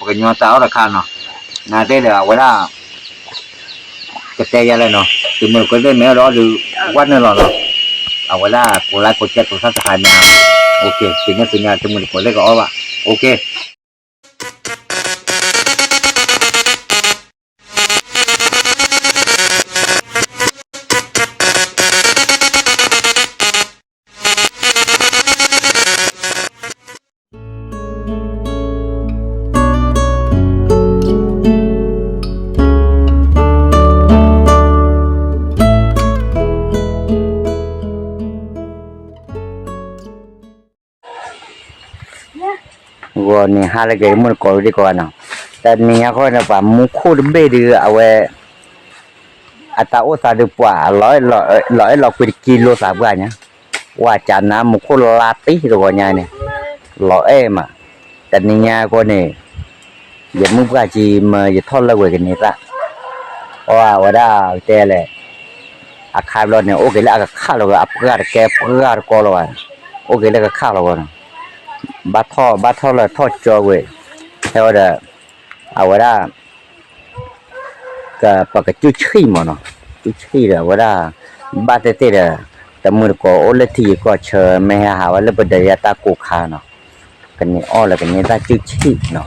ပကညီတၢ်အီၣ်တခါနီၤ, နတဲဒီးအဝဲဒၣ် ကတဲယၤလဲၣ်နီၤ, သုးမုၢ်တကိးသ့ၣ်မ့ၢ်အဲၣ်ဒိးအီၣ်ဒီး ဝဲနုာ်လီၤနီၤ, အဝဲဒၣ်ကိးlikeကိးshareကိးsubscribeန့ၣ်, သ့ၣ်ညါသ့ၣ်ညါ သုးမုၢ်တကိးသ့ၣ်ကအီၣ်ဘၣ်, ဂီၤန့ၣ်ဟါလၢက့ၤမုၢ်တကိးဒ်ကိးဂၤနီၤ, တနံၤညါဃီန့ၣ် ပှၤမူခိၣ်တဘ့ၣ်ဒုး အဝဲ အတၢ်အိၣ်သးဒုးပှၤ လီၤအဲၣ်လီၤကွံတကံလိာ်သးပှၢ်ညါ, ဝဲကနါမူခိၣ်လါတံၢ်တဂီၤညါန့ၣ်, လီၤအဲၣ်မး, တနံၤညါဃီန့ၣ် ယမုၢ်ပှၢ်ကံမၢယထီၣ်လၢဝဲကန့ၢ်သၣ်, အဝဲဒၣ်ကတဲလဲၣ်, အခါဘျီန့ၣ် အိၣ်က့ၤလၢအကခၣ်လီၤဝဲ အပှၢ်တကဲပှၢ်တကီလီၤဝဲ, အိၣ်က့ၤလၢကခၣ်လီၤဝဲနီၤ, ဘၣ်ထီၣ်ဘၣ်ထီၣ်လၢထီၣ်ကၠီဝဲ, ဟဲဝဲဒီး အဝဲဒၣ် ပကစုဆံၣ်မးနီၤ, စုဆံၣ်ဒီးအဝဲဒၣ် ဘၣ်သ့ၣ်သ့ၣ်ဒီး တမုၢ်တကိးအိၣ်လၢထံဂုၤကီၢ်ဆၢ မ့ၢ်ဟဲဟးဝဲလၢပဒၢးယၤတၢ်ကိးခါနီၤ, ကန့ၢ်အီၣ်လၢကန့ၢ်သၣ်စုဆံၣ်နီၤ,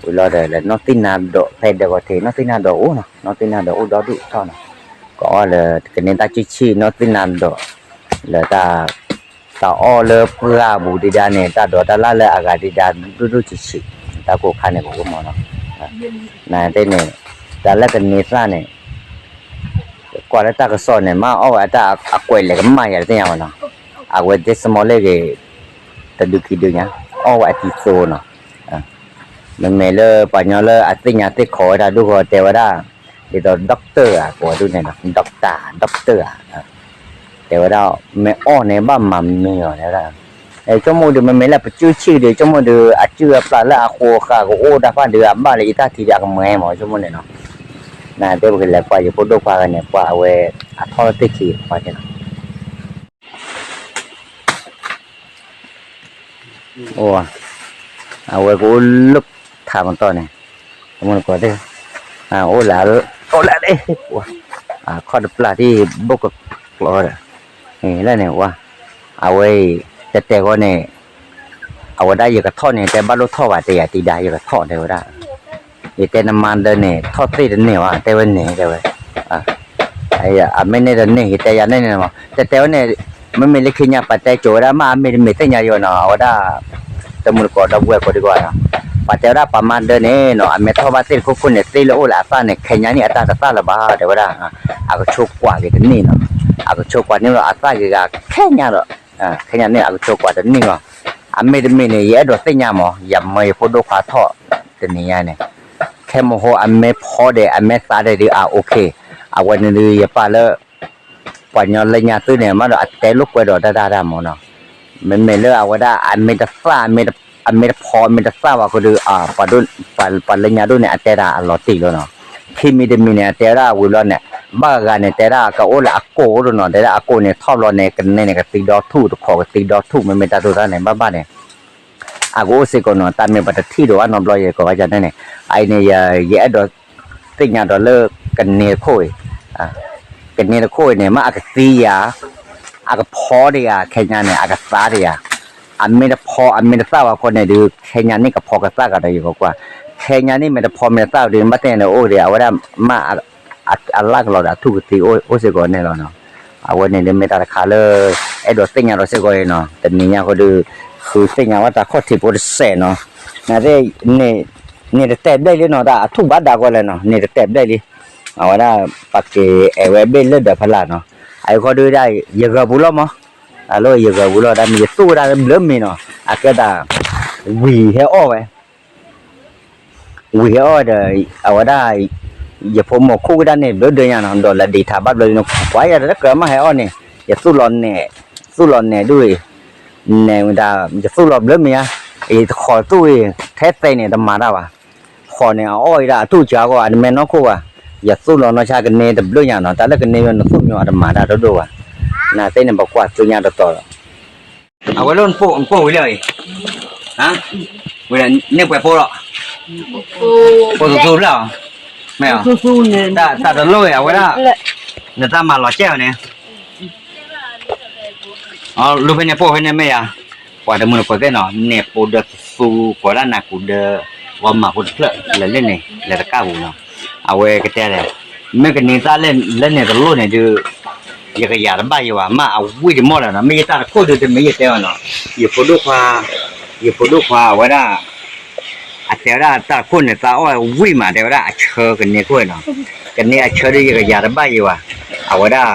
ဝံၤလီၤဒီးလၢနီၢ်သံၣ်နါဒိး ဖဲဒဲးဂီၤထံး နီၢ်သံၣ်နါဒိးအိၣ်နီၤ, နီၢ်သံၣ်နါဒိးအိၣ်ဒီဒူၣ်ထီၣ်နီၤ, ကအီၣ်လၢကန့ၢ်သၣ်စုဆံၣ် နီၢ်သံၣ်နါဒိး လၢတၢ် တၢ်အီၣ်လၢပှၢ်ပူၤဒံးဒၣ်န့ၣ် တၢ်ဒိးတၢ်လၢ်လၢအဂၤဒံးဒၣ် ဒူၣ်ဒူၣ်ဆံးဆံး, တၢ်ကိးခါန့ၣ်ကအိၣ်မးနီၤ, နသ့ၣ်န့ၣ် တၢ်လၢကန့ၢ်သၣ်န့ၣ် ကွၢ်လၢတၢ်ကစီၣ်န့ၣ် မ့ၢ်အီၣ်ဝဲအတၢ်အကွဲးလဲၣ်ကမၣ်ယၤတသ့ၣ်ညါဘၣ်နီၤ, အဝဲဒ်စမီလ့ၢ်ဂ့ၤ တဒုခံဒုညါ အီၣ်ဝဲအတံၤသိနီၤ, မ့မ့ၢ်လၢပှၤကညီလၢအသ့ၣ်ညါသ့ၣ်ခိးဝဲဒၣ်ဒိၣ်ဃီတဲဝဲဒၣ်, ဒ်သိး doctor ဧါ ကိးဝဲဒၣ်န့ၣ်နီၤ doctor doctor ဧါ, တဲဝဲဒၣ် မ့ၢ်အီၣ်န့ၣ်ဘၣ်မၤမနုၤအီၤတဲဝဲဒၣ်, ဆိကမိၣ်ဒုး မ့မ့ၢ်လၢပစုဆံၣ်ဒုး ဆိကမိၣ်ဒုး အစုအပျၢ်လၢအဃိအဃၢ်ကအိၣ်တၢ်ဖၣ်ဒုး အဘၣ်လၢယတၢ်ထံၣ်ဒီးအကမၢမး ဆိကမိၣ်န့ၣ်နီၤ, နသ့ၣ်ပကလဲၤကွၢ်ယဖိဒိၣ်ခွါဂၤန့ၣ် ကွၢ်အဝဲ အထီၣ်သ့ၣ်ခံခွါန့ၣ်နီၤ အိၣ်အဝဲကအိၣ်လၢထးမတီၢ်န့ၣ်, တမုၢ်တကိးသ့ၣ်, အိၣ်လၢ, အိၣ်လၢ, ခီၣ်တပျၢ်ထံၣ်ဘိၣ်ကကျီဒီး, လၢန့ၣ်ဝဲ, အဝဲအံၤ, တဲတဲဂီၢ်န့ၣ်, အဝဲဒၣ်ယကထီၣ်န့ၣ် တဲဘၣ်လိၣ်ထီၣ်ဘၣ် တဲယၤတံၤဒါ ယကထီၣ်တဲဝဲဒၣ်, ယတဲနမါဒၢန့ၣ် ထီၣ်သ့ၣ်တန့ၢ်ဘၣ် တဲဝဲန့ၣ် တဲဝဲ အမ့ၢ်န့ၣ်တန့ၢ် ယတဲယၤန့ၣ်န့ၣ်မး တဲတဲဝဲန့ၣ်, မ့မ့ၢ်လၢခံညါ ပှၤတဲကိၤဝဲဒၣ်မ့ၢ်အမ့ၢ်တမ့ၢ်သ့ၣ်ညါယိၤနီၤ အဝဲဒၣ်, တမုၢ်တကိးဒီပုၢ်ဝဲၢ်ကိးဒံကီးနီၤ, ပှၤတဲဝဲဒၣ်ပှၤမါဒၢန့ၣ်နီၤ အမ့ၢ်ထီၣ်ဘၣ်သ့ၣ်တခိၣ်ခိၣ်န့ၣ် သ့ၣ်လၢအိၣ်လၢအသၣ်န့ၣ် ခဲညါန့ၣ်အတၢ်တသၣ်လၢၤဘၣ် တဲဝဲဒၣ်, အကဆိကွၢ်က့ၤတန့ၢ်နီၤ, အကဆိကွၢ်န့ၢ်လီၤအသၣ်က့ၤဂၤခဲညါဒီး, ခဲညါန့ၣ် အကဆိကွၢ်တန့ၢ်လီၤ, အမ့ၢ်တမ့ၢ်န့ၣ် ယအဲၣ်ဒိးသ့ၣ်ညါမး ယမၢယဖိဒိၣ်ခွါထီၣ်, တနံၤညါန့ၣ် ခဲမဟိအမ့ၢ်ဖီဒဲး အမ့ၢ်သးဒဲးဒုး အ OK, အဝဲန့ၣ်ဒုးယပာ်လၢ, ပှၤညီလၢညါသုန့ၣ် မ့ၢ်ဒီးအတဲလိာ်ကွဲဒီးတၢ်တၢ်တၢ်မးနီၤ, မ့မ့ၢ်လၢအဝဲဒၣ် အမ့ၢ်တသၣ်, အမ့ၢ်တဖီ အမ့ၢ်တသၣ်ဘၣ်ဃိဒီး, ပှၤလၢညါဒိၣ်န့ၣ် အတဲတၢ်အလီၤတံၢ်လီၤနီၤ, ခံမံၤတမံၤန့ၣ် အတဲဝဲဒၣ်ဝံၤဘျီန့ၣ်, ဘၣ်ဂၤဂၤန့ၣ် တဲဒၣ်ကအိၣ်လၢအကိာ်အိၣ်တနီၤ တဲဒၣ်အကိာ်န့ၣ် ထီၣ်ဘျီန့ၣ် ကနဲန့ၣ် ကသံဒီထူၣ် တခီကသံဒီထူၣ် မ့မ့ၢ်တၢ်တိာ်တၢ်န့ၣ် ဘၣ်ဘၣ်န့ၣ် အကအိၣ်စ့ၢ်ကီးနီၤ, တၢ်မ့ၢ်ပတထံၣ်ဒိးဘၣ်နီတဘျီ ယကိးဘၣ်ကန့ၣ်န့ၣ်, အအံၤန့ၣ် ယအဲၣ်ဒိးသ့ၣ်ညါဒီးလၢကန့ၢ်တခိၣ်အံၤ, ကန့ၢ်တခိၣ်အံၤန့ၣ် မ့ၢ်အကသံယၤ, အကဖီဒံးယၤ ခဲညါန့ၣ် အကသၣ်ဒံးယၤ, အမ့ၢ်တဖီ အမ့ၢ်တသၣ်ဘၣ်ဃိန့ၣ်ဒုး ခဲညါန့ၣ်ကဖီကသၣ်ကဒီးယကကွၢ်, ခဲညါန့ၣ်မ့ၢ်တဖီမ့ၢ်တသၣ်ဒီး ဘၣ်သ့ၣ်ညါန့ၣ်အိၣ်ဒံး အဝဲဒၣ်မ့ၢ် အလၢ်ကလီၤဒီးအထူၣ်ကသံအိၣ်စ့ၢ်ကီးန့ၣ်လီၤနီၤ, အဝဲန့ၣ်ဒုးမ့ၢ်တၢ်တခါလၢ အဲၣ်ဒိးသ့ၣ်ညါဒီးစ့ၢ်ကီးအံၤနီၤ, တနံၤညါဃိဒီး ဃုသ့ၣ်ညါဝဲတၢ်ခီၣ်ထံးဖိတစဲးနီၤ, နသ့ၣ်န့ၣ်, န့ၣ်တတဲာ်ဘျဲၣ်လံနီၤ တၢ်အထူၣ်ဘၣ်ဒၣ်ကွၢ်လဲၣ်နီၤ န့ၣ်တတဲာ်ဘျဲၣ်လံ, အဝဲဒၣ်ပကအဲၣ်ဝဲဘ့ၣ်လၢဒၢးဖီလာ်နီၤ, အအံၤဃီဒုးဒၣ် ယဂၢၤပူၤလီၤမး, အလီၢ်ယဂၢၤပူၤလီၤ ဒ်မ့ၢ်ယသူၣ်ဝဲဒၣ်ဘျၢမ့ၤနီၤ, အကဲဒၣ် ဝံၤဟဲအီၣ်ဝဲ ဝံၤဟဲအီၣ်ဒီး အဝဲဒၣ် ယဖိမိၢ်ခိၣ်ဝဲဒၣ်န့ၣ် ဘျၢဒၢညါနီၤ ဒီးလၢဒံးထးဘၣ်ဘျီန့ၣ် ကွၢ်ယၤတကၢၤမးဟဲအီၣ်န့ၣ် ယသူၣ်လီၤနဲၣ်, သူၣ်လီၤနဲၣ်ဒိၣ်အံၤ, နဲၣ်ဝဲဒၣ် ယသူၣ်လီၤဘျၢမ့ၤဧါ, ယတခီသူၣ်အံၤ ထဲသဲန့ၣ်တမၤတၢ်ဘၣ်, ဃီန့ၣ် အအီၣ်အံၤဒၣ်အထူၣ်ကၢ်ဂီၢ် အတမဲနီၢ်ခိၣ်ဘၣ်, ယသူၣ်လီၤနီၢ်ဆါကန့ၢ်တဘျုးညါနီၤ တၢ်လၢကန့ၢ်ဝဲနသူၣ်မ့ၢ်အတမၤတၢ်တဒိၣ်ဘၣ်, နသ့ၣ်န့ၣ် ပကွၢ်သ့ၣ်ညါတတီၤလီၤ. အဝဲလၢနပိာ်ဝံၤလၢအံၤ, ဝဲန့ၣ်ပှဲၤပိာ်လီၤ, ပိၢ်သူသူဖျၢၣ်အီၤ, မ့ၢ်, တၢ်တလိၣ်အံၤ အဝဲဒၣ်, နတၢ်မၤလီၤကဲၣ်အီၤန့ၣ်, လူဖဲန့ၣ်ပိၢ်ဖဲန့ၣ်မ့ၢ်ယၤ, ပှၤတမုၢ်တကိးသ့ၣ်နီၤ န့ၣ်ပိၢ်ဒီးသူသူ ကိးဒၣ်နၤကူဒီး ဂီၤမၤဖိတဖျၢၣ် လၢလ့ၣ်န့ၣ် လဲၤတကၣ်ပူၤနီၤ, အဝဲကတဲလဲၣ်, မ့ၢ်ကန့ၢ်တၢ်လၢန့ၣ်တလိၣ်န့ၣ်ဒုး ယကယၤတဘၣ်ယံၤဘၣ် မ့ၢ်အဝံၣ်တမီၢ်လၢၤနီၤ မ့ၢ်ယတၢ်တခိၣ်ဒုးတမ့ၢ်ယတဲအီၤနီၤ, ယဖိဒိၣ်ခွါ, ယဖိဒိၣ်ခွါအဝဲဒၣ် အတဲဝဲဒၣ်တၢ်တခိၣ်န့ၣ် သးအီၣ်ဝံၣ်မး တဲဝဲဒၣ်အဆၢကန့ၢ်ခိၣ်နီၤ, ကန့ၢ်အဆၢဒုးယကယၤတဘၣ်ယံၤဘၣ်, အဝဲဒၣ်,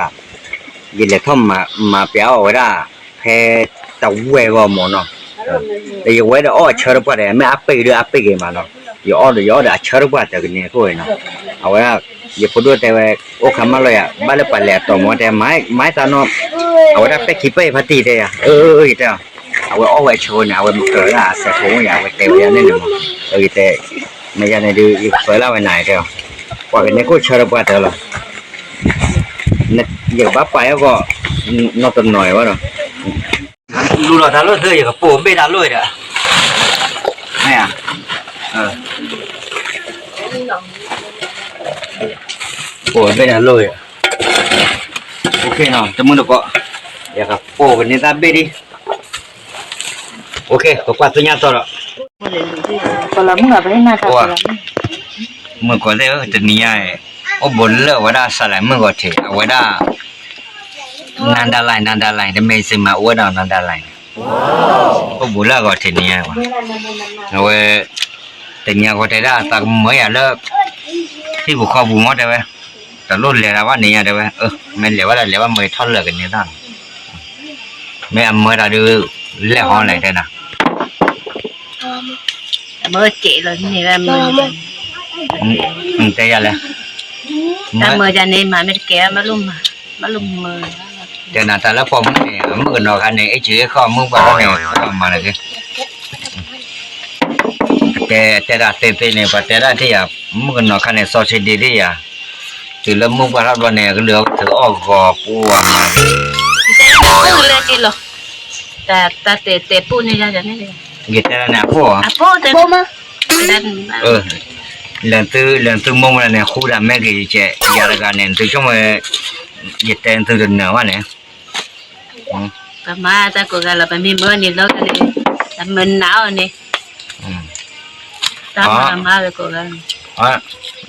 ယလဲၤထီၣ်မၤပျးအီၣ်ဝဲဒၣ်, ဖဲတဝဲၢ်ဂီၢ်မးနီၤ, ဒီးယဝဲဒၣ်အီၣ်အဆၢတပှၢ်ဒီး မ့ၢ်အပ့ၢ်ဒုးအပ့ၢ်က့ၤမးနီၤ, ယအီၣ်ဒီးယအီၣ်ဒီးအဆၢတပှၢ်တကန့ၢ်ခိၣ်နီၤ, အဝဲဒၣ်, ယဖိဒိၣ်တဲဝဲ, အိၣ်ခါမးလီၤယၤ ဘၣ်လၢပှၤလဲၤအတီၤမးတဲ မၤသးနီၤ, အဝဲဒၣ်ပဲၣ်ခံပဲၣ်ဖါတံၢ်တဲယၤ, အၢ ယတဲအီၤ, အဝဲအီၣ်ဝဲအဆၢန့ၣ် အဝဲမုၢ်ကၢၤဝဲဒၣ်အစဲးဖိမ့ၢ်ယၤ အဝဲတဲဝဲယၤန့ၣ်န့ၣ်မး, ယတဲ, မ့ၢ်ယၤန့ၣ်ဒုး ယကပၢလၢ်ဝဲနၤတဲအီၤ, ပှၤကန့ၢ်ခိၣ်ဆၢတပှၢ်တၢၢ်လီၤ, ယကဘၣ်ပာ်အီၣ်ဂီၢ်, နီတနီၤအံၤဘၣ်ဒီး လူလီၤတၢ်လိၣ်သၢ ယကပိာ်ဘ့ၣ်တၢ်လိၣ်ဒီး, မ့ၢ်ဧါ, ပိာ်ဘ့ၣ်တၢ်လိၣ်ဒီး, တမုၢ်တကိး, ယကပိာ်ကန့ၢ်တၢ်ဘ့ၣ်ဒံး, ပကွၢ်သ့ၣ်ညါတီဒီး, မုၢ်ကိးသ့ၣ်ဧၢ တနံၤညါ, အိၣ်ဘူးလၢအဝဲဒၣ်စးလဲၤမုၢ်ဂီၤထံး အဝဲဒၣ် နၤဒါလဲၣ် နၤဒါလဲၣ် တမ့ၢ်စ့မး အိၣ်ဝဲဒၣ်နၤဒါလဲၣ်န့ၣ်, အိၣ်ဘူးလၢအဂီၤထံးန့ၣ်, အဝဲ, တနံၤအံၤတဲဒၣ်သးကမၢယၤလၢ, ဟံၣ်ပူၤဃီပူၤမ့ၢ်တဲဝဲ, တလိၣ်လဲၤတၢ်ဘၣ်န့ၣ်ယါတဲဝဲ, မ့ၢ်လဲၤဘၣ်ဒီးလဲၤဘၣ်မၢထီၣ်လၢာ်ကန့ၢ်တၢ်န့ၣ်, မ့ၢ်အမၢတၢ်ဒုး, လဲၤဟီလဲၣ်တဲနၤ မ့ၢ်တဲယၤလဲၣ်, တၢ်မၢယၤန့ၣ် မၤမ့ၢ်တကဲဘၣ်, ဘၣ်လိၣ်မၢ, တဲနၤတၢ်လၢပိာ်မုၣ်န့ၣ် မုၣ်ကနီၤခါန့ၣ် အ့ၣ်စ့ၣ်အ့ၣ်ဃီမုၣ်ပှၢ်ထီၣ်န့ၣ် မၤလၢက့ၤ, တဲတဲဒၣ်သ့သ့န့ၣ် ပှၤတဲဒၣ်ဒ်ယၤ, မုၣ်ကနီၤခါန့ၣ် စီဆှံဒ့ဒ်ယၤ, တုၤလၢမုၣ်ပှၢ်ထီၣ်ဘျီန့ၣ် အကလုၢ်အကထၢအီၣ်ဂီၤပူၤမၤလၢက့ၤ, တဲလၢလၢက့ၤလီၤ, တၢ်တဲတဲပူန့ၣ်ယၤန့ၣ်, ယတဲဒၣ်န့ၣ်အပိၢ်, အပိၢ်တဲမး, လၢသု လၢသုမိၢ်မနုၤန့ၣ် ဃူဒၣ်မဲက့ၤယကဲ ယၤတဂၤန့ၣ် သုဆိကမိၣ်, ယတဲသုတနၢၤဘၣ်န့ၣ်, ပမၤတၢ်ကိးဂၤလီၤ ပမ့ၢ်မၢန့ၣ်လီၤန့ၣ်, တမၢနးအီၤန့ၣ်, တၢ်မၤမၤဝဲကိးဂၤ,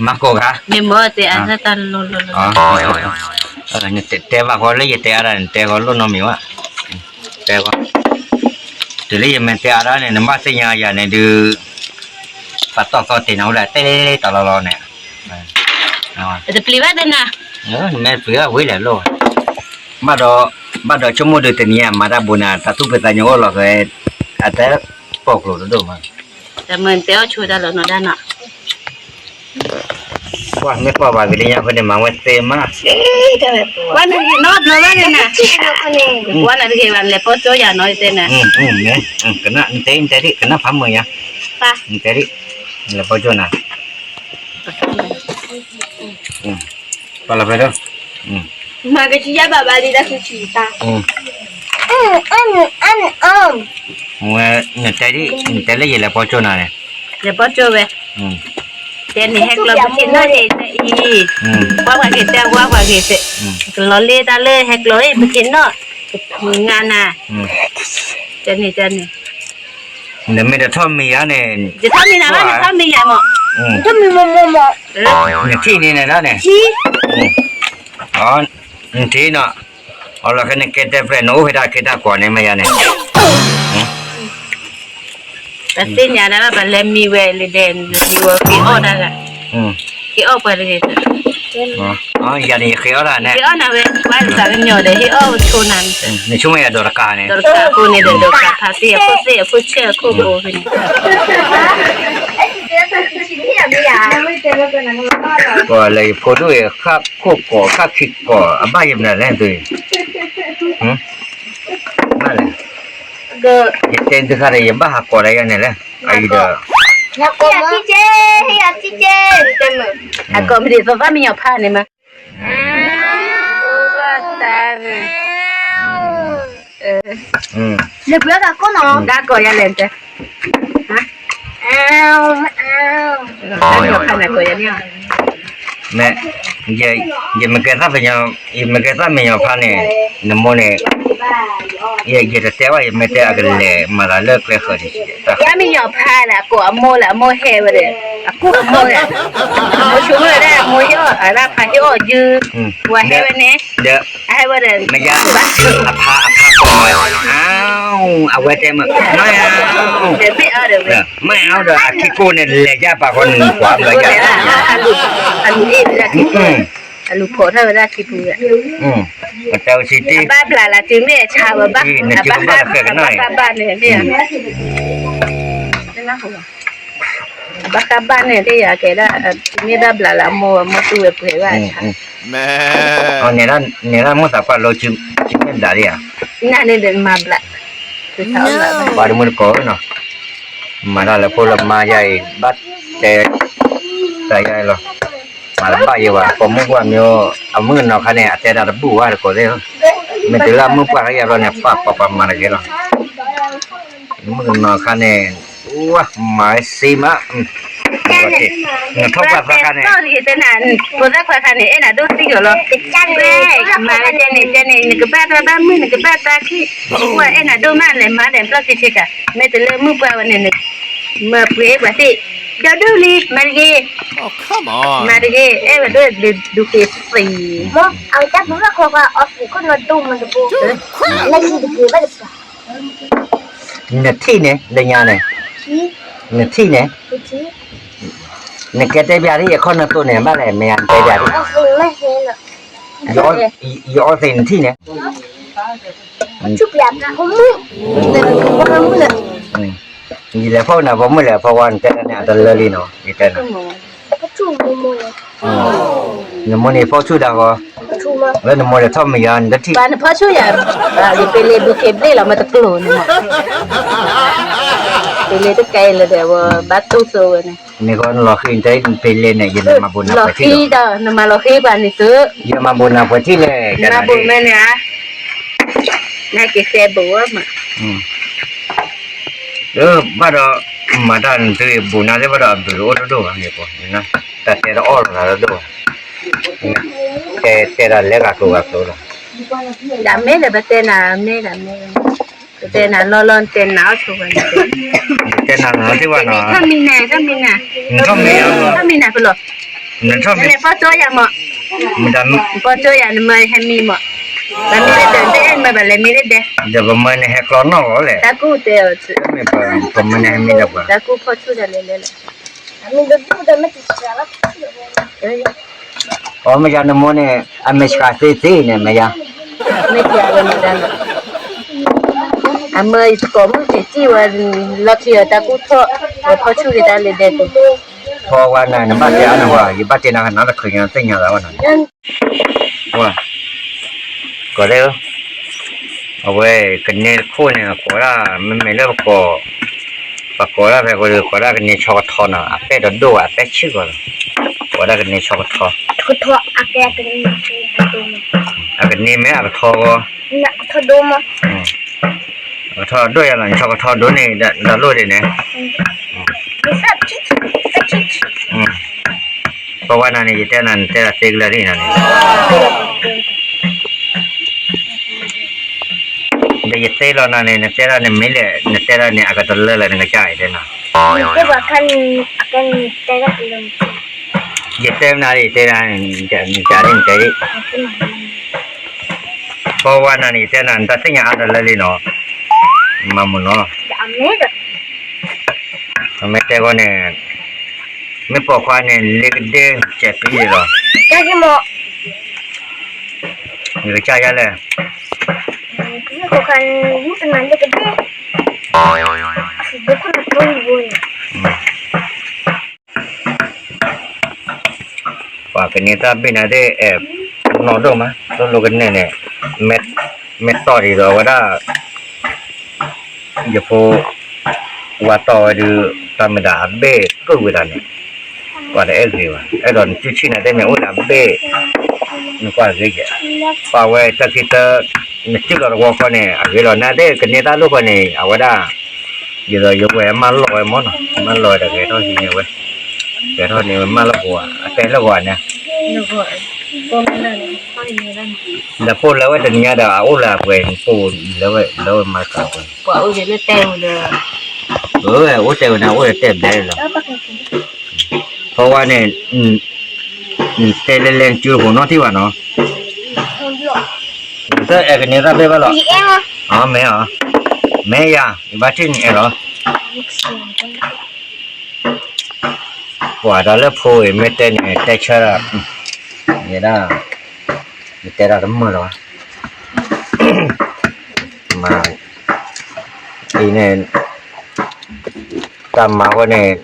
မၤကိးဂၤ, မ့ၢ်မၢတဲအါတၢ်လီၤလီၤလီၤ, တဲဘၣ်ဃီလၢယတဲအါတၢ်န့ၣ် တဲဃီလိၣ်နီတမံၤဘၣ်, တဲဃီ, တုၤလၢယမ့ၢ်တဲအါတၢ်န့ၣ် နဘၣ်သ့ၣ်ညါယၤန့ၣ်ဒုး, ပှၤတီၢ်သီတ့ၢ်နၤအိၣ်ဒၣ်တဲတၢ်လီၤလီၤန့ၣ်, တပျံၤဘၣ်တဲနၤ, မ့ၢ်ပျံၤဘၣ်ဝံၤလဲၣ်လိၣ်, ဘၣ်ဒီး, ဘၣ်ဒီးဆိကမိၣ်ဒုးတနံၤအမၤတၢ်ဘူးနၤ တၢ်သူၣ်ဖှံသးညီအိၣ်လီၤဃဲ, အတဲ, ပိာ်ကျိၤတဒိၣ်မး, တမၢတဲအီၣ်ဆိတၢ်လီၤနီၤဒၣ်နီၤ ပှၤမ့ၢ်ကွၢ်ပှၤကလံၤညါဖဲန့ၣ် မၤဝဲသ့မး, ဝဲနဂ့ၤနီတဘျီဘၣ်န့ၣ်, ဝဲနတဂ့ၤဘၣ် လဲၤပိာ်ကၠိယၤနီၤ ယတဲနၤ, ကနၣ်, နတဲဒံး နတဲဒံး ကနၣ်ဖးမုာ်ယါ, နတဲဒံး, လဲၤပိာ်ကၠိနၤ, ပှၤလီၤဖဲဒၣ်, မၤကစံယါဘၣ်ဘၣ်လံတၢ်ဆူဆံတၢ်, ဝဲ, နတဲဒံး နတဲလၢယလဲၤပိာ်ကၠိနၤန့ၣ်, လဲၤပိာ်ကၠိဝဲ, တဲန့ၣ်ဟဲကျီပခ့ၣ်နီၣ်က့ၤတၢ်အံၤ, ကွၢ်ပှၤက့ၤတဲဝါပှၤက့ၤတဲ, ကလီၤလ့တၢ်လၢဟဲကျီအံၤ ပခ့ၣ်နီၣ်, ငါနၤ, တဲန့ၣ်တဲန့ၣ်, နမ့ၢ်တထီၣ်မံၤဧါန့ၣ်, တထီၣ်မံၤနၤဘၣ် နထီၣ်မံၤယၤမး, နထံၣ်န့ၣ်န့ၣ်လီၤန့ၣ်, နထံၣ်နီၤ, အလီၤခဲနကဲတဲဖျဲၣ် နအိၣ်ဖဲဒၣ်ကဲတၢ်ကွီၢ်န့ၣ်မ့ၢ်ယါန့ၣ်, ပသ့ၣ်ညါဒၣ်ဘၣ် ပလဲၤမံဝဲလၢဒဲး နမံဝဲက့ၤအီၣ်ဒၣ်ဂၤ, က့ၤအီၣ်ပှၤတဂ့ၤ, ယၤန့ၣ်ယဃ့အီၣ်ဒၣ်န့ၣ်, က့ၤအီၣ်နၤဝဲ ပှၤတသးကညီၤဒီး ဟ့ၣ်အီၣ်ဝဲဆိနၤ, နဆိကမိၣ်ယၤဒီးတကးန့ၣ်, ဒီးတကးအဃိန့ၣ်ဒီး ဒီးကးဖးသ့ၣ်အခိၣ်သ့ၣ်အခိၣ်ဆဲၣ်အခိၣ်ဘိဖဲန့ၣ် ပှၤလၢယဖိဒိၣ်အံၤ ဃၣ်ခိၣ်ကီၢ် ဃၣ်ခံကီၢ် အဘၣ်ယမနုၤလဲၣ်သု, ဘၣ်လဲၣ်, ယတဲသုခါဒီး ယဘၣ်ဟးကီၢ်ဒၣ်ယၤန့ၣ်လဲၣ်, အအံၤဒီး, ဟ့ၣ်ယၤထံက့, ဟ့ၣ်ယၤထံက့, ဟးကီၢ်မ့ၢ်ဒ်သိးသးမံညီၤဖးန့ၣ်မး လဲၤပှ့ၤအီၣ်တၢ်ကိၢ်နီၤ, ဒၣ်ကိးယၤလဲၣ်တဲ, မ့ၢ်, ယမ့ၢ်ကဲသၣ်ပညီ, ယမ့ၢ်ကဲသၣ်မဲာ်ညီဖါန့ၣ်, နမိၢ်န့ၣ်, ယတတဲဘၣ် ယမ့ၢ်တဲအကလဲၤမၤသးလၢကျဲဃၢၤန့ၣ်, ယမ့ၢ်ညီဖါလၢအကိးအမိၢ်လၢအမိၢ်ဟဲဝဲဒီး, အကိးအမိၢ်, အမိၢ်ဆိကမိၣ်ဝဲဒၣ်အမိၢ်ဟ့ၣ်အီၣ်အဒၣ်ဖါဟ့ၣ်အီၣ်ယု, ဝဲဟဲဝဲန့ၣ်, ဒီး, အဟဲဝဲဒီး, မ့ၢ်ယါ, အဖါ, အဖါကိးမး, အဝဲတဲမး, မ့ၢ်အီၤဒီး, မ့ၢ်အီၤဒီးအခံကိးန့ၣ် လဲၤယါပာ်ဃီန့ၣ် နကွၢ်ဘျီယါ, အလူၤအ့ၣ်ဝဲဒၣ်ခံပူၤ, အလူၤဖိးထီၣ်ဝဲဒၣ်ခံပူၤ, အဘၣ်ဘျးလၢ်တုၤမ့ၢ်အဆါဝဲဘၣ်, အဘၣ်ဃးဘၣ်န့ၣ်, အဘၣ်ဃးဘၣ်န့ၣ် တဲယၤကဲဒၣ်, မ့ၢ်ဘၣ်ဘျးလၢ်အမိၢ် အမိၢ်တူၢ်ဝဲပှဲၤဘၣ်ဆါ, န့ၣ်ဒၣ်မိၢ်သးပှၢ်လီၤစု, စုမ့ၢ်ဘျးလံဧါ, နန့ၣ်ဒီးမၤဘျး, ပှၤတမုၢ်တကိးနီၤ, မၤတၢ်လၢဖိလၢမါယါအံၤ ဘၣ်တဲ, တၢ်ယါလီၤ, မၤတဘၣ်ယဲဘၣ် ပိာ်မုၣ်ပှၢ်မ့ၢ်, အမုၣ်ကနီၤခါန့ၣ် အတဲတၢ်တဘူၣ်ဘၣ်တကိးသ့ၣ်, မ့ၢ်တုၤလၢအမုၣ်ပှၢ်ခါယါဘျီန့ၣ် ပှၤပှၤပှၤမၤတဂ့ၤလီၤ, မုၣ်ကနီၤခါန့ၣ်, ဝါ, မၤဝဲစ့မး, နထီၣ်ပှၢ်သၢခါန့ၣ်, ဖိသၣ်ခွါခါန့ၣ် အဲၣ်နၤဒိၣ်သံကီးလီၤ, မၤဝဲတဲန့ၣ်တဲန့ၣ် နကဘၣ်သးဘၣ်မုၢ် နကဘၣ်သးခံ, ပှၤအဲၣ်နၤဒိၣ်မး လဲၤမၤဒီးဘျီၣ်ဆ့ဆ့ကၤ, မ့ၢ်တုၤလၢမုၣ်ပှၢ်ဝဲန့ၣ်, မၤပှဲၤပှၤသ့ၣ်, ဒီဒိၣ်လံ မၤတဂ့ၤ, မၤတဂ့ၤ အဲၣ်ဝဲဒိၣ်ဒုးက့ၤသံ, နထံၣ်န့ၣ် လၢညါန့ၣ်, နထံၣ်န့ၣ်, နကဲတဲပျးဒ်ယခီၣ်နသိးန့ၣ် ဘၣ်လဲၣ် မ့ၢ်ယါ နတဲပျးဒ်, ယအီသံးနထံၣ်န့ၣ်, ယလဲၤဖီၣ်နၤပိာ်မုၣ်လဲၣ် ဖီဝါနတဲန့ၣ် အတလၢလံနီၤ ယတဲန့ၣ် နမိၢ်န့ၣ်ဖီၣ်ဆူၣ်တၢ်ဂီၤ, လၢနမိၢ်လဲၤထီၣ်မံၤယါ နတထံၣ်, ပှၤနဖီၣ်ဆူၣ်ယၤ, ယပ့ၤလ့ဒုးက့ၤဘျ့ၣ်လီၤမ့ၢ်တကျိၤန့ၣ်မး, ပ့ၤလ့တကဲလၢၤဒီး ဝဲဘၣ်တူၢ်သိဝဲန့ၣ်, နကီနလီၤဃံၤနတဲပ့ၤလ့န့ၣ် ယလဲၤမၤဘိးနၤပှဲၤထံၣ်ဒီး, နမၤလီၤဃံၤပှၤန့ၣ်သု, ယမၤဘိးနၤပှဲၤထံၣ်လဲၣ်, မၤဘိးမ့ၢ်န့ၣ်ဧါ, နက့ၤစဲဘူးဝဲမး ဘၣ်ဒီး, မၤတၢ်နသုဘိးန့ၣ်အိၣ်တဒိၣ်ဘၣ်န့ၣ်, တၢ်တဲတအီၣ်လီၤနၤတဒိၣ်ဘၣ်, တဲတၢ်လၢဂၤကျိၤဂၤကျိၤလီၤ, တမ့ၢ်ဒီးပတဲနၤမ့ၢ်ဒီးမ့ၢ်, ပတဲနၤလီၢ်လီၢ် နတဲနၤအီၣ်ဆိဝဲ, တဲနၤလီၤသ့ၣ်ဝဲနီၤ, ထီၣ်မံနၤ ထီၣ်မံနၤ, ထီၣ်မံနၤပလီၢ်, နထီၣ်မံ, နပီၣ်ကၠီယၤမး, ပီၣ်ကၠီယၤ နမၤဟဲမံမး, ပမ့ၢ်တဒၢး နတအဲၣ်မၤဘၣ်လဲၣ် မ့ၢ်တဒၢး, ဒီးပမၢနဟဲကျီနီၣ်ဂီၤလဲၣ်, တၢ်ကူၣ်တဲအီၤ, ပမၢနဟဲမံဒီးပှၤ, တၢ်ကူၣ်ဖီၣ်ဆူၣ်ဒၣ်လဲာ်လဲာ်လီၤ, အီ မ့ၢ်ယါနမိၢ်န့ၣ် အမဲာ်ဆှးသ့သ့န့ၣ် မ့ၢ်ယါ, မ့ၢ်ယါဝဲန့ၣ်ဒၣ်လီၤ, အမၢယကိးမုၣ်က့ၤစံၣ်ဝဲ, လီၢ်ခံအတၢ်ကူၣ်ထီၣ်, ဝဲဖီၣ်ဆူၣ်က့ၤတၢ်လဲၤဒဲး, ဖီဝါနၤ နဘၣ်တဲအါန့ၣ်ဝဲ ယဘၣ်တဲနၤနၤတချုးညါသ့ၣ်ညါသးဝဲနီၤ, ကိးဒဲး, အဝဲ, ကန့ၢ်တခိၣ်န့ၣ် ကိးဒၣ် မ့မ့ၢ်လၢပကိး, ပကိးဒၣ်ဖဲကိးဒၣ်ကန့ၢ်ဆီကထီနီၤ အပဲၢ်တဒိၣ် အပဲၢ်ဆံးကီးလီၤ, ကိးဒၣ်ကန့ၢ်ဆီကထီ, အကန့ၢ်မ့ၢ်အကထီဂီၢ်, အကထီဒိၣ်ယၤလီၤ ဆီကထီဒိၣ်န့ၣ် ဒီလိၣ်ဒ်န့ၣ် ပဝဲနၤန့ၣ် ယတဲနၤ နတဲဒၣ်သ့ကလၢာ်န့ၣ်နၤန့ၣ်, ဒီးယသ့လီၤနၤန့ၣ် နတဲဒၣ်န့ၣ်မ့ၢ်လဲၣ် နတဲဒၣ်န့ၣ် အကတလၢလၢနကစၢ်အံၤတဲနၤ, ယတဲမနၤဒ် ယတဲနၤန့ၣ် နတဲဒ်, ပဝဲနၤန့ၣ် ယတဲနၤ နတၢ်သ့ၣ်ညါအါတလၢလံနီၤ, မၤမုာ်နီၤ အမ့ၢ်တဲဂီၢ်န့ၣ်, မ့ၢ်ပိာ်ခွါန့ၣ် လ့ကဒ့စဲးပံလီၤ, နကစၢ်ယါလဲၣ်, ပှၤကန့ၢ်တၢ်ဘ့ၣ်နၤသ့ၣ် အဲၣ်နီၢ်ဒိၣ်မး လိၤလိၤကန့ၢ်န့ၣ်, မ့ၢ်တီၢ်ဒ်သိးဝဲဒၣ် ယဖိ ဝါတီၢ်ဝဲဒုး တၢ်မ့ၢ်ဒၣ်အဘ့ၣ်ကုၢ်ဝဲဒၣ်န့ၣ်, ကွၢ်တအဲၣ်ဂ့ၤဘၣ် အဲၣ်ဒိးနစုဆံၣ်နၤသ့ၣ်မ့ၢ်အိၣ်ဒီးအဘ့ၣ်, နကွၢ်ဂ့ၤယဲၢ်, ပှၤဝဲတၢ်ခံတၢ်, နစုၣ်လီၤတဝီဃီန့ၣ် အဂ့ၤလီၤ နၤသ့ၣ်ကန့ၢ်တၢ်လိၣ်ဃီန့ၣ် အဝဲဒၣ်, ဒ်သိးယဝဲမၢလီၤဝဲမၢနီၤ မၢလီၤဝဲတဂဲၤထီၣ်ဟံးန့ၢ်ဝဲ ကဲထီၣ်န့ၣ်ဝဲမၢလီၢ်ကဝီၤ အတဲလၢကဝီၤန့ၣ်, ဒီးဖိလၢဝဲတနံၤညါဒီး အအိၣ်လၢအပှဲၤန့ၣ် ဖိလၢဝဲ လၢဝဲမၤကဝဲၤ, ပှၤအိၣ်ဒီးလၢတဲဝဲဒီး, အဝဲအိၣ်တဲဝဲန့ၣ် အိၣ်ဒီးတဲဘျဲလီၤ, ဖီဝါန့ၣ်, တဲလဲၤလဲၤကၠိဖိနီၣ်ထံၣ်ဘၣ်နီၤ, တအဲၣ်ကန့ၢ်တၢ်ဘ့ၣ်ဘၣ်လီၤ, မ့ၢ်အီၤ, မ့ၢ်ယၤ ယဘၣ်ထံၣ်န့ၣ်အဲၣ်လီၤ. ပှၤဒီးလၢဖိအံၤ မ့ၢ်တဲန့ၣ် တဲဆၢဒၣ်, ယဲဒၣ်, ယတဲဒၣ်တမုာ်လီၤဘၣ်, မၤ, အံၤန့ၣ်, တၢ်မၤဝဲန့ၣ်,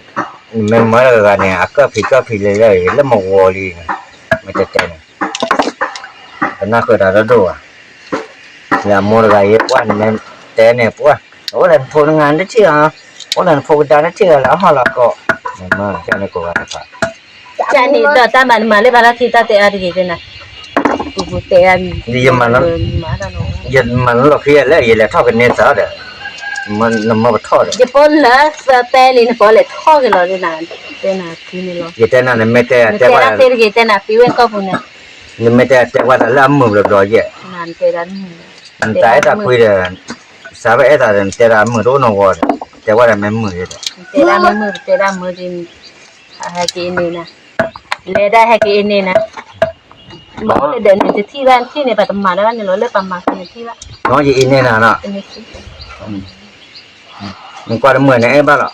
နမ့ၢ်မၢတဂၤဂၤန့ၣ် အကၢၣ်ဖံးကၢၣ်ဖံးလၢလၢ လၢမဂီၤလံန့ၣ်, မ့ၢ်တဲတဲန့ၣ်, ကနၣ်ဃုာ်တၢ်တဒိၣ်ဘၣ်, လၢအမိၢ်တဂၤအံၤပှၢ် နမ့ၢ်တဲန့ၣ်ပှၢ်, အိၣ်လၢနဖိနငါနထံၣ်ဧါ, အိၣ်လၢနဖိကဒါနထံၣ်ဧါ လၢအဟီၣ်လီၤကီး, နမၤန့ၣ်ကိးဂၤတဖၣ် ကန့ၣ်ဒီးတၢ်မၤနမၤလၢဘၣ်လီၢ်ခံတၢ်တဲအါတဂ့ၤသ့ၣ်နၤ, ပူပူတဲအါမံၤ, ယမၤလၢလီၢ်ခံယဲလဲၣ် ယလဲၤထီၣ်ကန့ၢ်သးဒီး, နမၢပထီၣ်ဒီး, ယပိလၢသၢပဲလံ နပိလဲၤထီၣ်က့ၤလီၤ, တဲနၤခံန့ၣ်လီၤ, ယတဲနၤ နမ့ၢ်တဲတဲတဲနၤသ့တဂ့ၤ တဲနၤသံဝဲကီၢ်ပူၤန့ၣ်, နမ့ၢ်တဲတဲဝဲသးလၢအမုာ်ဘျီဘျီယဲၢ်, နတၢ်အဲၣ်တၢ်ကွံဒီး, စးဝဲအဲၣ်သးဒီး နတဲဒၣ်အမုာ်တအိၣ်နီၢ်ဂီၤဒီး, တဲဝဲဒၣ်မ့ၢ်မုာ်ယဲၢ်ဒီး, တဲဒၣ်မ့ၢ်မုာ် တဲဒၣ်မုာ်ဒီး ဟဲက့ၤအန့ၣ်နၤ, လဲၤဒၣ်ဟဲက့ၤအန့ၣ်နၤ, မ့ၢ်အိၣ်လၢဒီးန့ၣ်တထံၣ်ဘၣ် နထံၣ်န့ၣ် ပှၤတမၤတၢ်ဘၣ်န့ၣ်လီၤ လၢပှၤမၤဃုာ်န့ၣ်ထံၣ်ဘၣ်, ယအံၤန့ၣ်နၤနီၤ, နကွၢ်တမုာ်န့ၣ်အဲၣ်ဘၣ်လီၤ,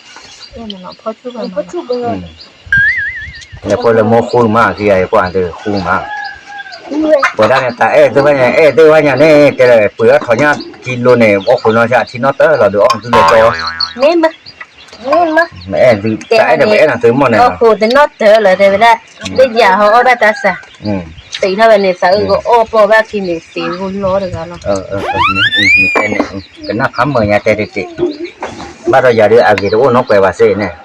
လဲၤဖိလၢမိၢ်ဃူမး ကယၤယကွၢ်တဃူမး, ပဝဲဒၣ်န့ၣ် တၢ်အဲၣ်သ့ၣ်ဘၣ်ညါ အဲၣ်သ့ၣ်ဘၣ်ညါန့ၣ် တဲလၢပှ့ၤအီၣ်ထီၣ်ညၣ်ကံလိန့ၣ် အိၣ်ဃုာ်နီၢ်ဆါ အထံနီၣ်တၢၢ်လီၤ ဒုးအီၣ်သုလၢကီ မ့ၢ်မး, မ့ၢ်မး, မ့ၢ်အဲၣ်သုတၢ်အဲၣ်တပအဲၣ်နၤသုမိၢ်န့ၣ်, အိၣ်ဃုာ်တနီၣ်တၢၢ်လီၤ တဲဝဲဒၣ်, လၢယၤဟီအီၣ်ဘၣ်တၢ်စၢ်, သံထီၣ်ဝဲန့ၣ် သးအုးကအီၣ်ပီၢ်ဘၣ်ခံန့ၣ် သံဂိၢ်လီတဂၤလီၤ, ကနၣ်ဖးမုာ်ညါတဲတ့ၢ်တ့ၢ်, ဘၣ်ဒီးယၤဒုးအဂ့ၤတအိၣ်နီၢ်ကွဲးဘၣ်စ့ၢ်န့ၣ်,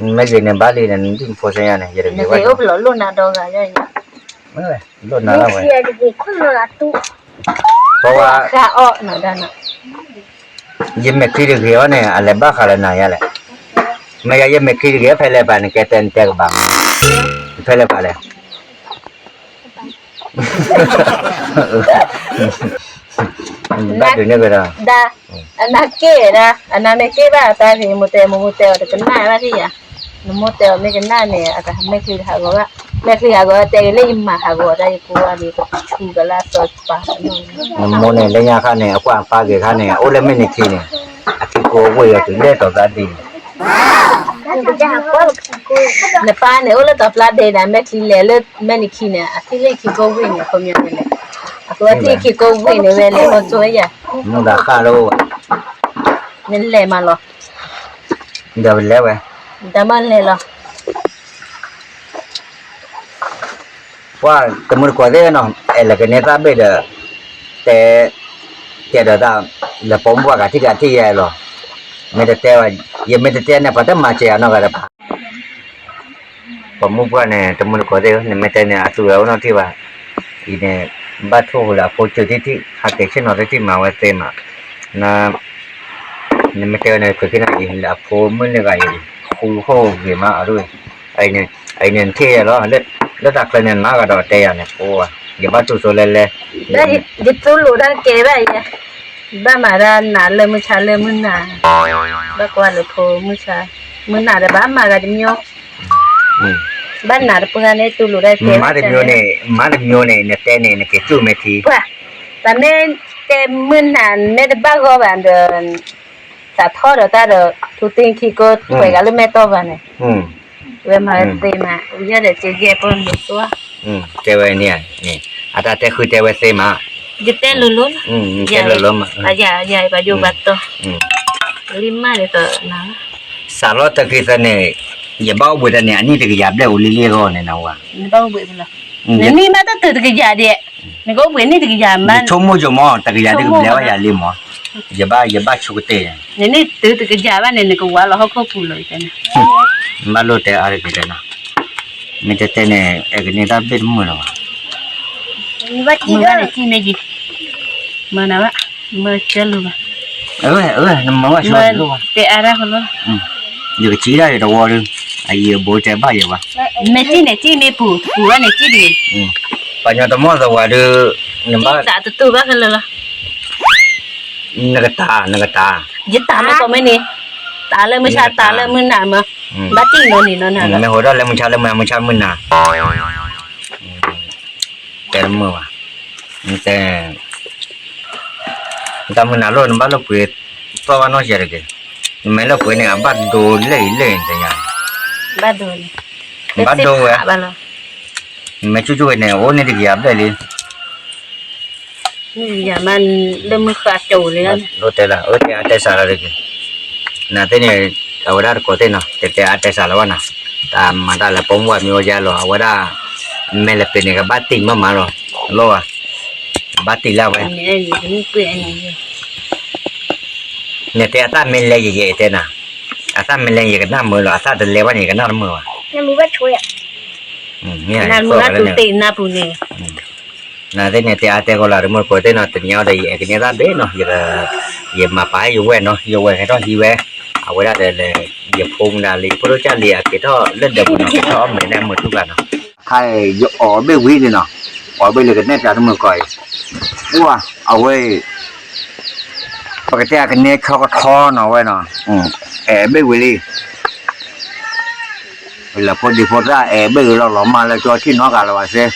မ့ၢ်ဂ့ၤန့ၣ်ဘၣ်လံန့ၣ် နဒုၣ်နဖိစ့ၢ်ညါန့ၣ် ယတဂ့ၤဘၣ်, လိၣ်နၤဒီဂၤ, လိၣ်နၤလီၤဝဲ, ပဝဲ, ယမဲာ်ချံတဂ့ၤအီၤန့ၣ် အလဲၤဘၣ်ဃးလၢနၤယါလဲၣ်, မ့ၢ်ယၤယမဲာ်ချံတဂ့ၤ ဖဲလဲၣ်ပာ်န့ၣ် ကဲတဲနတဲကဘၣ်, ဖဲလဲၣ်ပာ်လဲၣ် ဘၣ်ဒုးန့ၢ်ဝဲဒၣ်, အနၢ်က့ၣ်ဝဲဒၣ်, အနၢ်မ့ၢ်က့ၣ်ဘၣ်အတၢ်ဂ့ၤ မိၢ်တဲမိၢ်မိၢ်တဲအီၤတကနၣ်ဘၣ်က့ၣ်ယၤ, နမိၢ်တဲအီၤမ့ၢ်ကနၣ်န့ၣ် အတၢ်မဲာ်ချံတဟးဂီၤဘၣ်, မဲာ်ချံဟးဂီၤတဲဂ့ၤလၢယမၤဟးဂီၤတၢ်ယကိးဝဲလံ ဆူကလၢအသီပာ်, နမိၢ်န့ၣ် လၢညါခါန့ၣ် အကွၢ်အပၢ်ဂ့ၤခါန့ၣ် အိၣ်လၢမဲာ်နံၤခံန့ၣ်, အခံကိးဝ့ၢ်အီၤတုၤလၢတီၤဖျါဒ့န့ၣ် နပၢ်န့ၣ် အိၣ်လၢတီၤဖျါဒ့ဒီး မဲာ်ချံလဲၤလၢမဲာ်နံၤခံန့ၣ် အထံၣ်လၢခံကိးဝ့ၢ်န့ၣ် အခိၣ်မၠၢန့ၣ်, အဃိအထံၣ်ခံကိးဝ့ၢ်န့ၣ်ဝဲလဲၤဟီၣ်ဆိဝဲယၤ, မုၢ်ဂၤဃၣ်လၢဝဲ, နလဲၤမးလီၤ, ဒီးပလဲၤဝဲ, ဒီးမ့ၢ်လဲၤလီၤ ပှၤတမုၢ်တကိးသ့ၣ်နီၤ အဲၣ်လၢကန့ၢ်သးဘ့ၣ်ဒီး, တဲ, တဲဒီးတၢ်, လၢပိာ်မုၣ်ပှၢ်ကထံၣ်ကထံၣ်ယဲလီၤ, မ့ၢ်တတဲဝဲ, ယမ့ၢ်တတဲန့ၣ် ပှၤတမၤစၢၤယၤနီတဂၤတဖၣ်, ပိာ်မုၣ်ပှၢ်န့ၣ် တမုၢ်တကိးသ့ၣ် နမ့ၢ်တဲန့ၣ် အသူၣ်ဝဲအိၣ်နီတထံၣ်ဘၣ်, အံၤန့ၣ်, ဘၣ်ထိၣ်ဃုာ်လၢအဖိစၢၤထံၣ်ထံၣ် ဟးက့ၤဆ့ၣ်နီၤထံၣ်ထံၣ်မၤဝဲသ့မး, နမ့ၢ်တဲဝဲန့ၣ် ဖုးခံနၤအံၤ လၢအဖိမုၣ်န့ၢ်ဂၤအံၤ, ဃူဃိၣ်ဂ့ၤမးအဒိၣ်, အံၤန့ၣ်, အံၤန့ၣ်နထံၣ်ယဲလီၤ, လၢတၢ်ချၢန့ၣ် နမၤဂၤဒီးတဲယၤန့ၣ် ဖိ, ယဘၣ်တူၢ်စိလဲလဲ, ယတူၢ်လိာ်တၢ်ကဲဘၣ်ယဲ, ဘၣ်မၤတၢ်နးလၢမုၢ်ဆါလၢမုၢ်နၤ, ဘၣ်ကွၢ်လၢဖိမုၢ်ဆါ, မုၢ်နၤဒီးဘၣ်မၤဂၤတမံၤ, ဘၣ်နးတပှၢ်န့ၣ်တူၢ်လိာ်တၢ်ကဲ, မၤတမံၤန့ၣ် နတဲန့ၣ် နက့ၤတူၢ်မ့ၢ်ထံ, ပှၤ, တၢ်မ့ၢ်တဲမုၢ်နၤ မ့ၢ်တဘၣ်ဂီၢ်ဘၣ်ဒီး သးထီၣ်ဒီးတၢ်ဒီး ထူသ့ခံကိးထွဲဂၤလၢမဲာ်တီၢ်ဘၣ်န့ၣ်, ဝဲမၤသ့မး ယဲဒီးကဲကဲပှၤမ့ၢ်သွါ, တဲဝဲန့ၣ်, အတၢ်တဲဃုတဲဝဲသ့မး, ယတဲလိၤလိၤ, ယတဲလိၤလိၤမး, ယၤယၤပှၤယိၤပှၤတီ, လံမးန့ၣ်, စးလီတၢ်ခံသၢန့ၣ်, ယဘၣ်အိၣ်ဘှံးတၢ်န့ၣ် အနံၣ်တကယၤဘျဲၣ်အိၣ်လံလံအဂီၢ်န့ၣ်နဝဲ, နဘၣ်အိၣ်ဘှံးလီၤ, နနံၣ်မးတၢ်တၢၢ်တကယၤဒဲး, နကအိၣ်ဘှံးနံၣ်တကယၤမး, ယဆိကမိၣ်ယိၤမး တကယၤဒ်ကဘျဲၣ်ဝဲယၤလံမး, ယဘၣ် ယဘၣ်ဆိကတၢၢ်, နနံၣ်တုၤတကယၤဘၣ်န့ၣ် နကဝၤလီၤဟီၣ်ခိၣ်ပူၤလီၤ, ဘၣ်လိၣ်တဲအါတက့ၢ်တဲနီၤ, မ့ၢ်တဲတဲန့ၣ် အဲၣ်ကန့ၢ်တၢ်ဘ့ၣ်တမုာ်လၢၤဘၣ်, မုာ်ဘၣ်န့ၣ်ကံၣ်မ့ၢ်ယံၤ, မၤနၤဘၣ်, မၢကၢလိာ်ဘၣ်, မၢတဲအါတၢ်ဃီလီၤ, ယကစံးဒၣ်ယတဝီဒုး, အယံၤအဘူးတဲဘၣ်ယၤဘၣ်, မ့ၢ်စံၣ်န့ၣ်စံၣ်မ့ၢ်ပူၤ ပူၤဘၣ်န့ၣ်စံၣ်တဂ့ၤ, ပှၤညီတမီၢ်သဝးဒုး, နဘၣ်သးတတူၢ်ဘၣ်ခဲလၢာ်လီၤ, နကတၢ် နကတၢ်, ယတၢ်လၢကိးမ့ၢ်န့ၣ်, တၢ်လၢမုၢ်ဆါတၢ်လၢမုၢ်နၤမး, ဘၣ်တံၢ်နီၤန့ၣ်နီၤနၤ, မ့ၢ်ဟိးထီၣ်လၢမုၢ်ဆါလၢမုၢ်နၤ မုၢ်ဆါမုၢ်နၤ တဲတမုာ်ဘၣ်, တဲ, တၢ်မုၢ်နၤလိၣ် နဘၣ်လိာ်ကွဲသီၣ်ဘၣ်နီၢ်ယဲတဂ့ၤ, နမ့ၢ်လိာ်ကွဲန့ၣ် အဘၣ်ဒိလၢအံၤလၢအံၤတညါ, ဘၣ်ဒိဝဲ, နမ့ၢ်ဆူၣ်ဆူၣ်ဝဲန့ၣ် အိၣ်န့ၣ်တဂ့ၤအဘျဲၣ်လံ, လၢမုၢ်ဃါကၠိလံ, တဲလၢ အတဲအါတဲစှၤလီၤတဂ့ၤ, နသ့ၣ်န့ၣ်, အဝဲဒၣ်တကိးသ့ၣ်နီၤ တဲတဲအါတဲစှၤလီၤဘၣ်နီၤ, တၢ်မၤတၢ်လၢပိာ်မုၣ်အမံၤအိၣ်ယါလီၤ အဝဲဒၣ်, မ့ၢ်လဲၤပ့ၤန့ၣ် ကဘၣ်တံၢ်မးမးလီၤ, လီၤဘၣ်, ကဘၣ်တံၢ်လၢဝဲ နတဲအသၣ်မ့ၢ်လဲၤယဲယဲတဲနၤ, အသၣ်မ့ၢ်လဲၤယဲကနၣ်မုာ်လီၤ အသၣ်တလဲဘၣ်န့ၣ် ယကနၣ်တမုာ်ဘၣ်, နမုာ်ဘၣ်ဆိ, နသ့ၣ်န့ၣ်တဲအါတဲကီးလီၤ တမုာ်တကိးသ့ၣ်နီၤ တနံၤအံၤဒီးယအဲၣ်ကန့ၢ်သၣ်ဘ့ၣ်နီၤ, ယမၤပာ်ဟဲယဝဲၢ်နီၤ ယဝဲၢ်ဟဲထီၣ်ဟံးဝဲ, အဝဲဒၣ်ဒီးလဲၤ, ယဖိမုၣ်ဒၣ်လံ ယဖိဒိၣ်ကၢ်လံ အက့ၤထီၣ်လၢဒၢးပူၤနီၤ က့ၤထီၣ်အီၣ်မ့ၤန့ၣ်မုာ်ထူၣ်ဂၤနီၤ, ခါအံၤယအီၣ်ဘ့ၣ်ဝံၤလံနီၤ, အီၣ်ဘ့ၣ်လံကနဲၣ်ပၠးတမုၣ်တကိးအံၤ, အဝဲ ပကတဲအကန့ၢ်ဆီကထီနီၤဝဲနီၤ, အဲၣ်ဘ့ၣ်ဝံၤလံ, လၢဖိဒံဖိသၣ်အဲၣ်ဘ့ၣ်ဝံၤလီၤ လီၤမၢ်လၢကၠီထံၣ်နီတဂၤလၢၤဘၣ်စ့,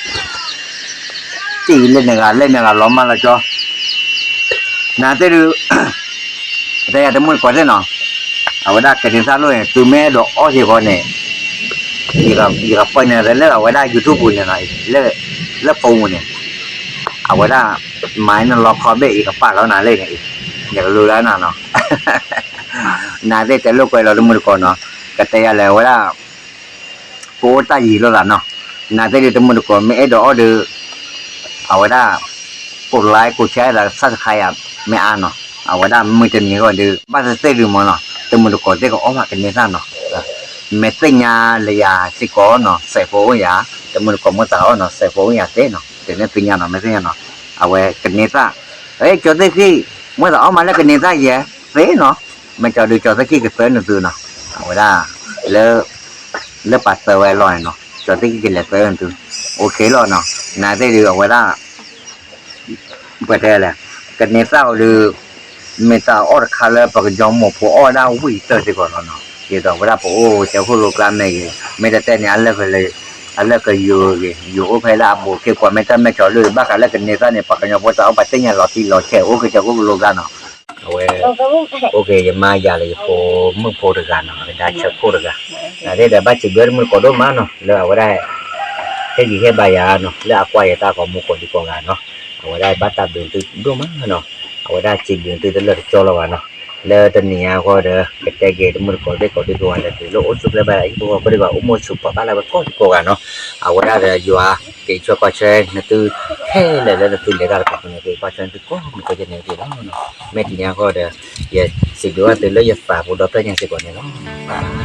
တံၢ်လၢန့ၣ်ဂၤလၢန့ၣ်ဂၤလီၤမၢ်လၢကၠီ, နသ့ၣ်ဒုး, တဲယၤတမုၣ်တကိးသ့ၣ်နီၤ, အဝဲဒၣ်ကန့ၢ်သၣ်လိၣ်န့ၣ် သုမ့ၢ်အဲၣ်ဒိးအီၣ်စ့ၢ်ကီးန့ၣ် ယကပာ်န့ၢ်လၢအဝဲဒၣ် YouTube ပူၤန့ၣ်နီၤ, လၢ phone ပူၤန့ၣ်, အဝဲဒၣ် မၤနလီခီဘ့ၣ် ယကပာ်လီၤနၤလၢန့ၣ်, ယကလူၤလၢနၤနီၤ, နသ့ၣ်တဲလိာ်ကွဲလီၤတမုၢ်တကိးနီၤ, ကတဲယၤလၢအဝဲဒၣ် ပအိၣ်တၢ်ယံၤလိာ်သးနီၤ, နသ့ၣ်ဒုးတမုၢ်တကိးမ့ၢ်အဲၣ်ဒိးအီၣ်ဒီး အဝဲဒၣ် ကိးlike ကိးshare သး subscribe မ့ၢ်အါနီၤ, အဝဲဒၣ်မုၢ်တနံၤအဂီၢ်ဒီး ဘၣ်သ့ၣ်သ့ၣ်ဒုးမ့ၢ်နီၤ, တမုၢ်တကိးသ့ၣ်ကအီၣ်ဘၣ်ကန့ၢ်သၣ်နီၤ, မ့ၢ်သ့ၣ်ညါလၢယၤစ့ၢ်ကီးနီၤ စဲးဖိအိၣ်ယၤ, တမုၢ်တကိးမ့ၢ်သးအီၣ်နီၤ စဲးဖိအိၣ်ယၤသ့နီၤ, တန့ၢ်သ့ၣ်ညါနီၤ မ့ၢ်သ့ၣ်ညါနီၤ, အဝဲကန့ၢ်သၣ်, ကၠီသ့ၣ်ခံ, မ့ၢ်သးအီၣ်မးလၢကန့ၢ်သၣ်ယဲသ့နီၤ, မ့ၢ်ကၠီဒုးကၠီသ့ၣ်ခံကသၢနသုနီၤ, အဝဲဒၣ် လၢ လၢပာ်သၢဝဲအလီၢ်န့ၣ်နီၤ ကၠီသ့ၣ်ခံကလဲၤသၢနသု, OK လီၤနီၤ, နသ့ၣ်ဒုးအဝဲဒၣ် ပှဲၤတဲလဲၣ်, ကန့ၢ်သၣ်အိၣ်ဒီး မ့ၢ်တၢ်အီၣ်တခါလၢပကညီမိၢ်ဖိအီၣ်ဝဲဒၣ်ဝံၣ်တၢၢ်စ့ၢ်ကီးလီၤနီၤ, ဒ်သိးဝဲဒၣ်ပအိၣ်ကၠီခိၣ်လိကျါမ့ၢ်ဂ့ၤ, မ့ၢ်တတဲန့ၣ် အလၢၢ်က အလၢၢ်ကယိၤဂ့ၤ ယိၤအိၣ်ဖဲလၢအဘူးက့ၤကွၢ် မ့ၢ်တၢ်မဲာ်ကၠီၤလၢဘၣ်ဃးလၢကန့ၢ်သၣ်န့ၣ် ပှၤကညီဖိတၢ်အီၣ်ပှၤသ့ၣ်ညါလီၤတံၢ်လီၤဆဲး အိၣ်ကၠီခိၣ်လိကျါနီၤ, အဝဲ အိၣ်က့ၤယမါယၤလၢယဖိမုၣ်ဖိတဂၤနီၤ လၢဆၢခိၣ်တဂၤ, နသ့ၣ်ဒီးဘၣ်စံးဘျုးတမုၢ်တကိးဒိၣ်မးနီၤ လၢအဝဲဒၣ် ဟ့ၣ်ဂံၢ်ဟ့ၣ်ဘါယၤနီၤ လၢအကွၢ်ယတၢ်ကိးမူကိးဒံကိးဂၤနီၤ, အဝဲဒၣ်ဘၣ်တၢ်ဘျုးသုဒိၣ်မးနီၤ, အဝဲဒၣ်စံးဘျုးသုတလၢာ်တကၠီလီၤဘၣ်နီၤ, လၢတနံၤအံၤအဂီၢ်ဒီး ကတဲက့ၤတမုၢ်တကိးသ့ၣ်ကိးဒံကိးဂၤလၢာ် တုၤလၢအိၣ်ဆူၣ်အိၣ်ချ့ဘၣ်ယၤဟံၣ်ဖိဃီဖိတဂၤ အိၣ်မူဆူၣ်ပှၤဘၣ်လၢဝဲကိးဒံကိးဂၤနီၤ, အဝဲဒၣ်ဒီးယွၤက့ၤဆှၢကွၢ်ဆှၢနသု ခဲလၢာ်လၢနသုလဲၤတၢ်တဖၣ်န့ၣ် က့ၤကွၢ်ဆှၢနသုကိးမုၢ်ကိးယဲၢ်န့ၣ်တက့ၢ်လီၤ, မ့ၢ်တနံၤအံၤအဂီၢ်ဒီး ယစံးဘျုးဘၣ်သုလၢယသးပူၤဒီဖျၢၣ်ညါစ့ၢ်ကီးန့ၣ်လီၤ.